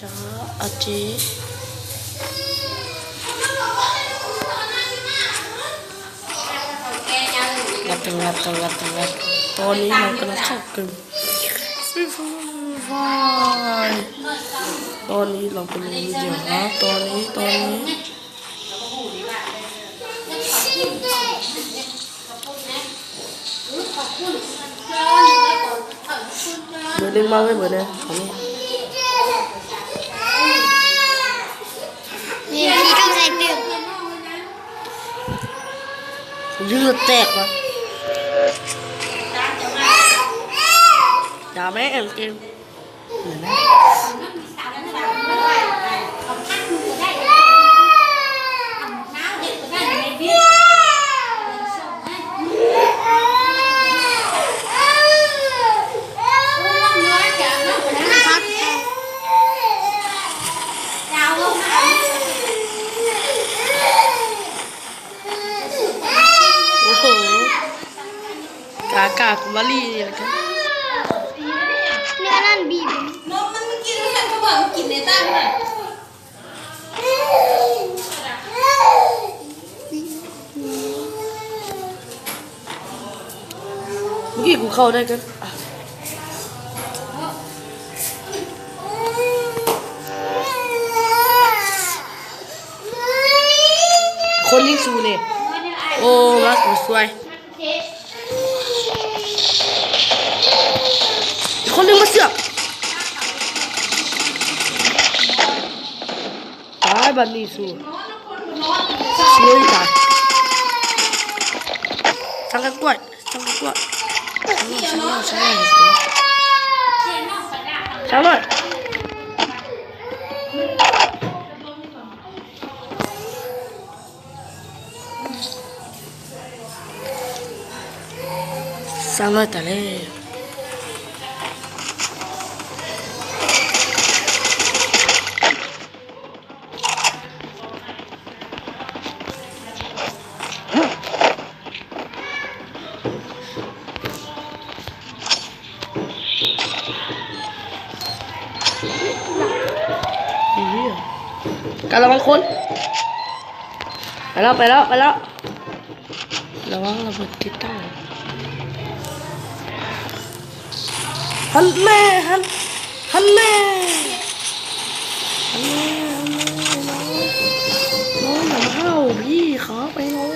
ໂອເຄ ງັດກັນ ງັດກັນ ງັດກັນ ງັດ. ຕອນນີ້ເຮົາກຳລັງເຂົ້າເກມ ຟຣີໄຟ ຕອນນີ້ເຮົາເປັນ ຕອນນີ້ ຕອນນີ້ ເບີໜຶ່ງມາເວີຍ ເບີໜຶ່ງ ນີ້ທີ່ຕ້ອງໃສ່ຕື່ມ ຢືດແຕກວະ ດາແມ່ງເກມ. ໂອ້ໂຫ ກາກາກມາລີນີ້ລະກັນ ເນື້ອນັ້ນບີບ ນົມມັນກິນ ມັນກິນໃນຕັ້ງນະ ມື້ກີ້ກູເຂົ້າໄດ້ກັນ ຄົນຍິງສູເນ ໂອ້ ມາກູຊ່ວຍ ອີກຄົນໜຶ່ງມາເຊືອກ ຕາຍບັດນີ້ສູ ເຊືອກຕາຍ ສັ່ງກັນກ້ວຍ ສັ່ງກັນກ້ວຍ ສັ່ງ ສັ່ງ ສັ່ງ ສັ່ງ ສັ່ງ ສ້າງນ້ອຍຕາຍແລ້ວ ກະລະວັງຄົນ ໄປແລ້ວ ໄປແລ້ວ ໄປແລ້ວ ລະວັງລະເບີດຕິດຕັ້ງ ຫັ້ນແນ່ ຫັ້ນ ຫັ້ນແນ່ ຫັ້ນແນ່ ຫັ້ນແນ່ ນ້ອງ ນ້ອງນຳເຮົາ ພີ່ເຂົ້າໄປນ້ອງ.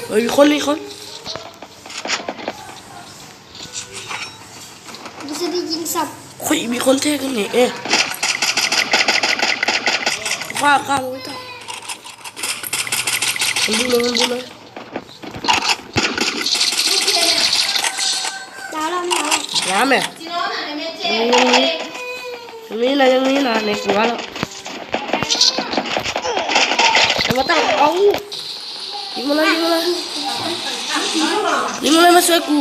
ໂອ້ຍ ມີຄົນ ມີຄົນ ບໍ່ໄດ້ຍິງຊ້ຳ ໂອ້ຍ ມີຄົນແທ້ກັນນີ້ ເອ ຂ້າ ຂ້າ ມັນບຸກເລີຍ ມັນບຸກເລີຍ. ດາວລະ ດາວລະ ຍັງແມ່ ຍັງມີ ຍັງມີນະ ຍັງມີນະ ໃນຄົວລະ ແຕ່ວ່າຕັ້ງ ເອົາ ຍິງມາເລີຍ ຍິງມາເລີຍ ຍິງມາເລີຍ ມາຊ່ວຍກູ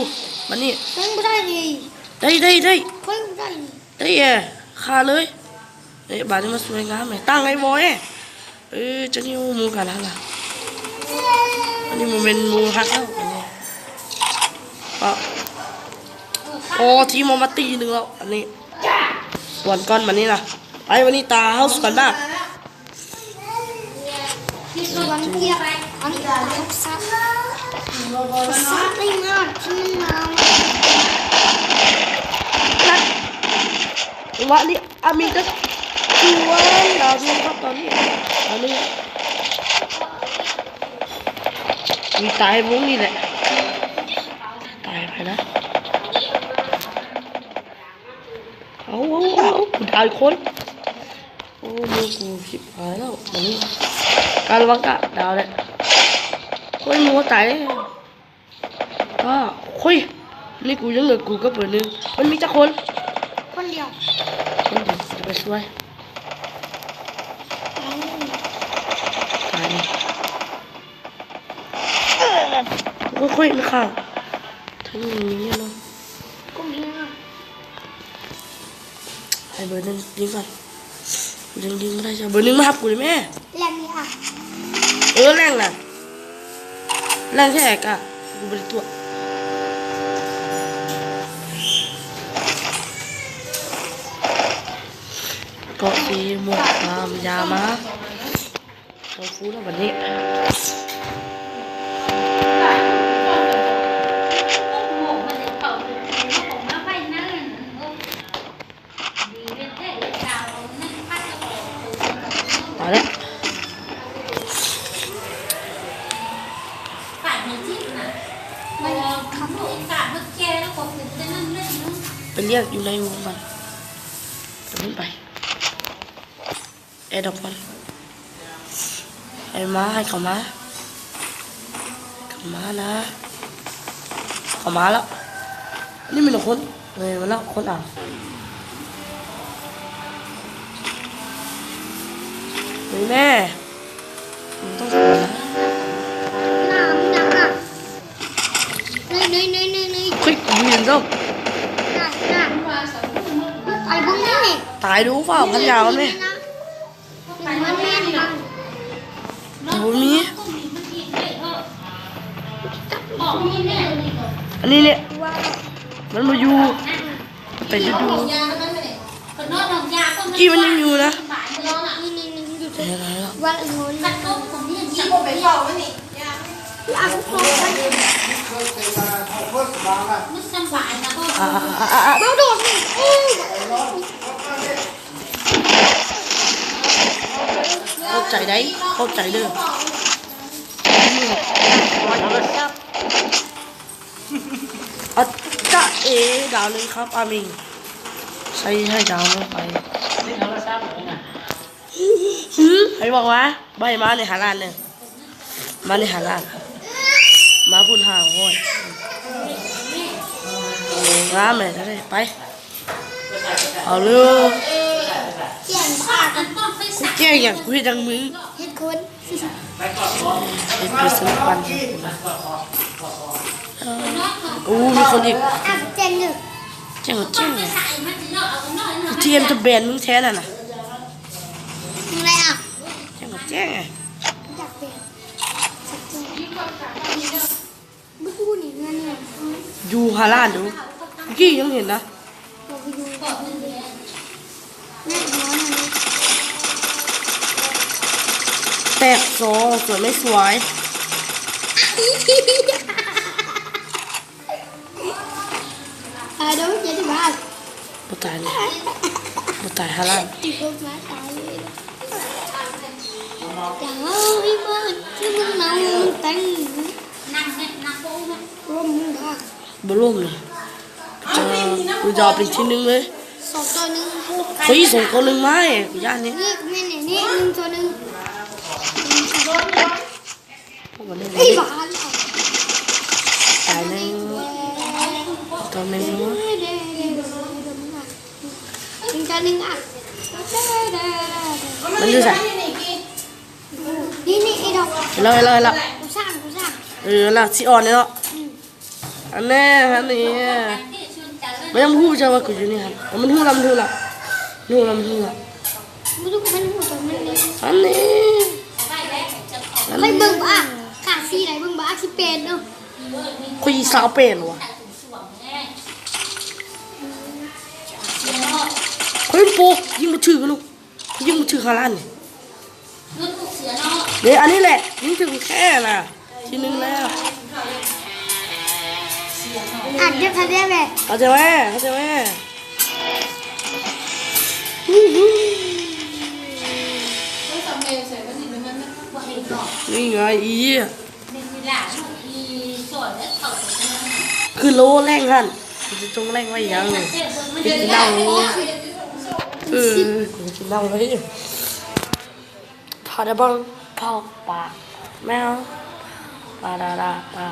ບາດນີ້ ເບິ່ງບໍ່ໄດ້ນີ້ ໄດ້ ໄດ້ ໄດ້ ເບິ່ງບໍ່ໄດ້ນີ້ ໄດ້ແອ ຂ້າເລີຍ. ເອີ ບາດນີ້ມາຊ່ວຍງາມແມ່ ຕັ້ງໄອ້ວອຍ ເອີ ຈະນີ້ໝູ່ກັນຫັ້ນລະ ອັນນີ້ບໍ່ແມ່ນໝູ່ຮັກແລ້ວ ອັນນີ້ ໂອ້ ທີມເອົາມາຕີໜຶ່ງແລ້ວ ອັນນີ້ ສວນກ່ອນ ບາດນີ້ນະ ໄປ ບາດນີ້ຕາເຮົາສວນບ້າງ ສວນເກຍ ອັນນີ້ຕາຮັກສາ ສາໄດ້ງາມ ທີ່ມັນງາມ ລັດ ວະລິ ອາມີນຈະສວນ ດາວຍິງຄັບຕອນນີ້ ດາວຍິງ ມີຕາຍວົງນີ້ແຫຼະ ຕາຍໄປນະ ເອົາ ເອົາ ເອົາ ເອົາ ຕາຍຄົນ ໂອ້ ໝູ່ກູຊິບຫາຍແລ້ວ ອັນນີ້ ການລະວັງກະດາວແຫຼະ ໂອ້ຍ ໝູ່ຕາຍແລ້ວ. ອ້າ ໂອ້ຍ ນີ້ກູຍັງເຫຼືອກູກັບເບີໜຶ່ງ ມັນມີຈັກຄົນ? ຄົນດຽວ ຄົນດຽວ ຈະໄປຊ່ວຍ ຕາຍນີ້ ໂອ້ຍ ໂອ້ຍ ມັນຂ້າງ ທາງນີ້ມີແນ່ນອນ ກຸມແຮງ ໃຫ້ເບີໜຶ່ງຍິງກ່ອນ ກູຍັງຍິງບໍ່ໄດ້ ເຈົ້າເບີໜຶ່ງມາຮັບກູໄດ້ແມ້ ແລ່ນນີ້ອະ ເອີ ແລ່ນນະ ແລ່ນແທ້ກະ ກູບໍ່ໄດ້ຕົວະ ເກາະສີມ່ວງ ມາ ຢາມາ ເຂົ້າຟູແລ້ວບັດນີ້. ມາແລ້ວ ໄປລຽກຢູ່ໃນວົງມັນ ດຽວມັນໄປ ແອດຣອບກ່ອນ ໃຫ້ມາ ໃຫ້ເຂົາມາ ເຂົາມານະ ເຂົາມາແລ້ວ ນີ້ແມ່ນຄົນ ເອີ ມາແລ້ວ ຄົນອ່າ ເຮີ້ຍແມ່ ມັນຕ້ອງ ນ້ຳໜັກອະ ເຮີ້ຍ ເຮີ້ຍ ເຮີ້ຍ ເຮີ້ຍ ເຮີ້ຍ ເຮີ້ຍ ເຮີ້ຍ ຕາຍເບິ່ງນີ້ ຕາຍດູຟ້າວ ພັນຢາວແມ່ ມັນແມ່ນມັນ ບໍ່ມີ ອັນນີ້ນີ້ ມັນບໍ່ຢູ່ ໄປດູໆ ກີ້ມັນຍັງຢູ່ນະ ນີ້ໆໆ ຢູ່ ເຫັນແລ້ວ ວ່າ ອາ ອາ ອາ ອາ ອາ ໂດດ ຂອບໃຈໄດ໋ ຂອບໃຈເດີ ອັດຈະເອ ດາວໜຶ່ງຄັບ ອາມິງ ໃສ່ໃຫ້ດາວໜຶ່ງໄປ ໃຜບອກວ່າ ບໍ່ໃຫ້ມາໃນຫ້າລ້ານເດີ ມານີ້ຫ້າລ້ານ ມາພຸ້ນຫ້າຮ້ອຍ ງາມແມ່ນແທ້ ໄປ ເອົາເລີຍ ແຈ້ງຫຍັງ ກູເຮັດຫຍັງມຶງ ເຮັດຄົນ ເຮັດເປັນສະໜັບປັນ ໂອ້ ມີຄົນອີກ ອ່ະ ແຈ້ງເດີ ແຈ້ງ ແຈ້ງ ທີເອັມຈະແບນມຶງແທ້ນັ້ນນະ ມຶງໄດ້ອ່ະ ແຈ້ງ ແຈ້ງ ຢາກເປັນ ບໍ່ຮູ້ນີ້ເຮືອນນີ້ ຢູ່ຫ້າລ້ານດູ ກີ້ຍັງເຫັນນະ ບໍ່ໄປຢູ່ ແຕກສອງ ສວຍໄມ່ສວຍ ຕາຍແລ້ວ ເຈັດສິບຫ້າ ບໍ່ຕາຍເລີຍ ບໍ່ຕາຍ ຫ້າລ້ານ ຕິດລົບມາຕາຍເລີຍ ຢ່າເວົ້າໃຫ້ມັນ ຄືມຶງເມົາ ມຶງແຕ່ງ ລົ້ມມຶງບ້າ ບໍ່ລົ້ມເລີຍ ຈະ ກູຈະເອົາເປັນທີໜຶ່ງເລີຍ ສອງຕໍ່ໜຶ່ງ ເຮີ້ຍ ສອງຕໍ່ໜຶ່ງ ມາ ກູຢ້ານນີ້ ນີ້ ນີ້ ນີ້ ໜຶ່ງຕໍ່ໜຶ່ງ ໂອ້ ບໍ່ໄດ້ ເອີຍ ຕາຍໜຶ່ງ ຕົວໜຶ່ງ ໜຶ່ງຕໍ່ໜຶ່ງ ອ່ະ ມັນຢູ່ໃສ? ນີ້ ນີ້ ໄອ້ດອກ ເຫັນແລ້ວ ເຫັນແລ້ວ ເຫັນແລ້ວ ກູສ້າງ ກູສ້າງ ເອີ ລາກຊິອ່ອນເນາະ ອືມ ອັນແນ່ ອັນນີ້ ມັນຍັງບໍ່ຮູ້ຈັກວ່າກູຢູ່ນີ້ຫັ້ນ ມັນຮູ້ລະ ມັນຮູ້ລະ ຮູ້ລະ ມັນຮູ້ລະ ບໍ່ຮູ້ ມັນຮູ້ຕົວມັນເອງ ອັນນີ້ ຂ້ອຍເບິ່ງບໍ່ອາກ ຂາດສີ່ໃດ ເບິ່ງບໍ່ອາກ ສິບແປດເນາະ ຂ້ອຍຊາວແປດຫວາ ຂ້ອຍໂປ ຍິງບໍ່ຖືກລູກ ຍິງບໍ່ຖືກຫ້າລ້ານນີ້ ເດ້ ອັນນີ້ແຫຼະ ຍິງຖືກແທ້ນະ ທີໜຶ່ງແລ້ວ ອັດເດີ ເຂົ້າໃຈແມ່ ເຂົ້າໃຈແມ່ ເຂົ້າໃຈແມ່ ນີ້ໄງອີ ຄືໂລແຮງຫັ້ນ ຊິຈົ່ງແຮງໄວ້ຫຍັງ ເຮັດກິນເຫຼົ້າ ເອີ ເຮັດກິນເຫຼົ້າເລີຍ ພາດາບັງ ເຜົາປາກແມວ ປາດາດາປາ